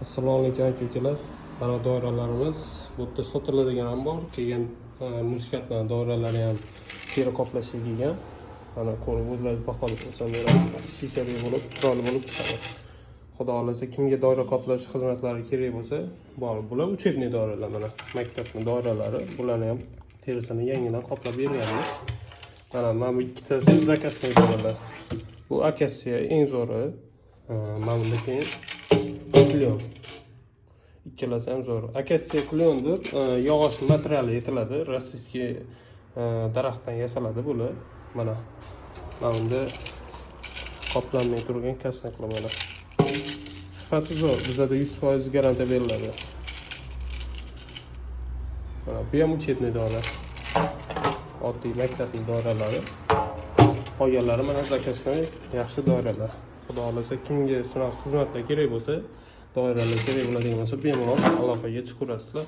Assalomu alaykum, aka ukalar. Mana doiralarimiz bu yerda sotiladigan ham bor, keyin muskatlar doiralari ham teri qoplashga kelgan. Mana ko'rib, o'zlaringiz baholab berasiz. Shishali bo'lib, chiroyli bo'lib chiqadi. Xudo xohlasa, kimga doira qoplash xizmatlari kerak bo'lsa, bor. Bular учебный doiralar, mana maktabni doiralari. Bularni ham terisini yangidan qoplab berganmiz. Mana bu ikkitasi заказной doiralar. Bu akatsiya eng zo'ri. Mana bundan keyin клён. Ikkalasi ham zo'r. Akatsiya, клён deb yog'och materiali aytiladi. Российский daraxtdan yasaladi bular. Mana bunda qoplanmay turgan kasnaklar mana. Sifati zo'r. Bizada 100% garantiya beriladi. Mana bu ham учебный doira. Oddiy maktabning doiralari. Qolganlari mana заказной yaxshi doiralar. Xudo xohlasa, kimga shunaqa xizmatlar kerak bo'lsa, doiralar kerak bo'ladigan bo'lsa, bemalol aloqaga chiqaverasizlar.